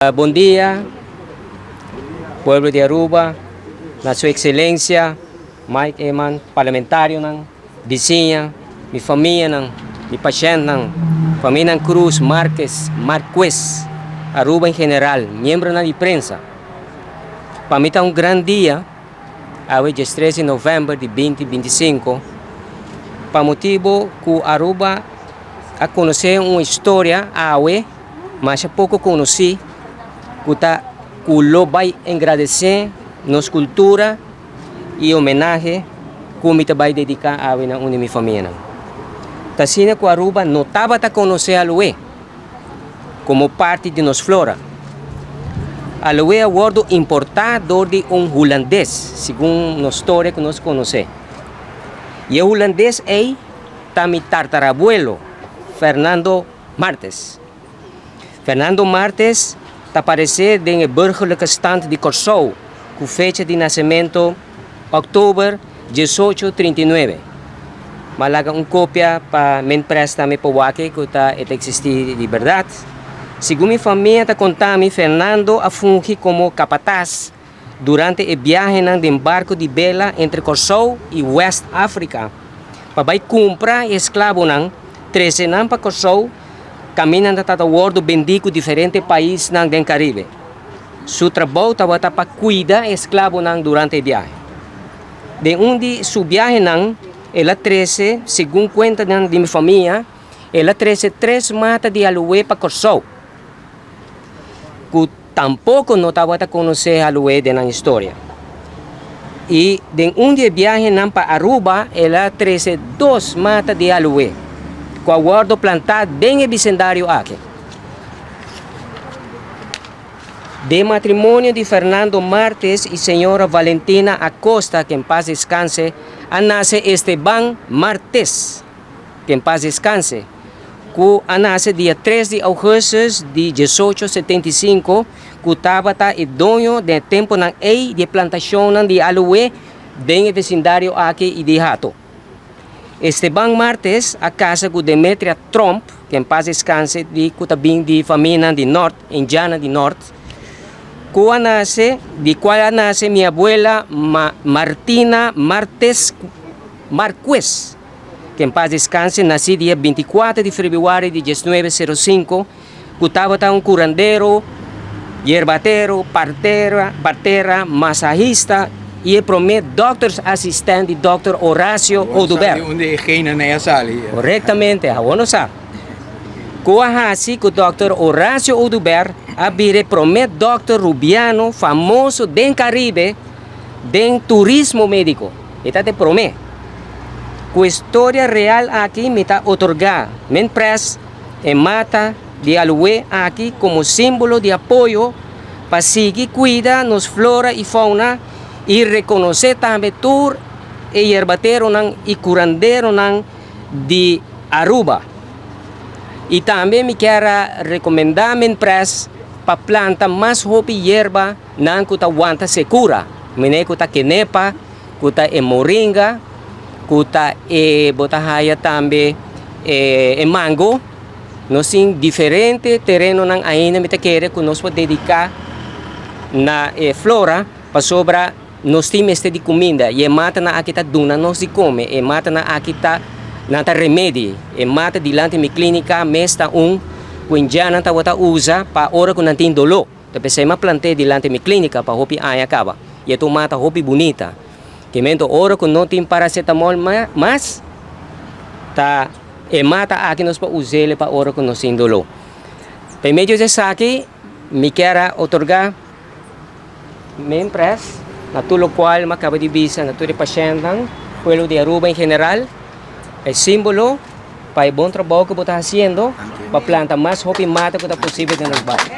Bon dia, pueblo di Aruba, na su excelencia Mike Eman, parlamentarionan, bisiña, mi famianan, mi pashentnan, famianan Cruz, Marquez, Marquez, Aruba en general, miembronan di prensa. Pa mi ta un gran dia, awe 13 di november di 2025, pa motibo cu Aruba a conoce un historia awe, masha poco conoci, cu ta cu lo bay engrandece nos cultura y homenahe cu mi ta bay dedica awe na un di mi famianan. Ta asina cu Aruba no tabata conoce aloe como parti di nos flora. Aloe a wordo importa door di un Hulandes, segun nos storia cu nos conoce. Y e Hulandes ey ta mi tartarabuelo, Fernando Martes. Fernando Martes ta aparece den e burgerlijke stand di Corsou cu fecha di nacemento october 1839. M'a laga un copia pa men presta mi pa wak cu ta e ta existi di berdad. Segun mi famia ta conta mi, Fernando a fungi como capataz durante e biahenan den barco di bela entre Corsou y West Africa pa bay cumpra esclavonan, trece nan pa Corsou, caminda nan ta wordo bendi cu diferente paisnan den Caribe. Su trabou tabata pa cuida esclavonan durante e biahe. Den un di su biahenan, el a trece, segun cuentanan di mi famia, el a trece tres mata di aloe pa Corsou, cu tampoco no tabata conoce aloe den nan historia. Y den un di e biahenan pa Aruba, el a trece dos mata di aloe, cu a wordo planta den e bicendario aki. Den matrimonio di Fernando Martes y señora Valentina Acosta, que en paz descanse, a nace Esteban Martes, que en paz descanse, cu a nace dia 3 di augustus di 1875, cu tabata e doño den temponan ey di plantacionnan di aloe den e vecindario aki y di Hato. Esteban Martes a casa cu Demetria Tromp, que en paz descanse, di cu ta bin di familia di Noord, Indiana di Noord, cu a nace, di cual a nace mi abuela Martina Martes Marquez, que en paz descanse, naci dia 24 di februari di 1905, cu tabata un curandero, yerbatero, partera, masahista y e prome doctor's assistant di Dr. Horacio Oduber. Unda e gene a sali. Correctamente, awor nos sa. Cu a haci cu Dr. Horacio Oduber a bira prome Dr. Rubiano famoso den Caribe den turismo medico. E ta e prome. Cu historia real aki mi ta otorga Menpres e mata di aloe aki como simbolo di apoyo pa sigui cuida nos flora y fauna y reconoce tambe tur e yerbateronan y curanderonan di Aruba. Y tambe mi kier recomenda Menpres pa planta mas hopi yerba nan cu ta wanta secura. Mene cu ta kenepa, cu ta e moringa, cu ta e bo ta haya tambe e mango. Nos tin diferente terenonan ainda mi ta kere cu nos por dedica na e flora pasobra nos tin mester di cuminda y e matanan aki ta duna nos di come. E matanan aki ta nan ta remedi. E mata dilanti mi clinica mes ta un cu indiannan tabata usa pa ora cu nan tin dolo. Ta p'esey m'a plant'é dilanti mi clinica pa hopi aña caba. Y e ta un mata hopi bunita. Kimento ora cu no tin paracetamol mas ta e mata aki nos por us'é pa ora cu nos tin dolo. Pa medio di esaki mi kier a otorga Menpres na tur locual mi a caba di bisa na tur e pashentnan, pueblo di Aruba en general, e simbolo pa e bon trabou cu bo ta haciendo pa planta mas hopi mata cu ta posibel den nos bario.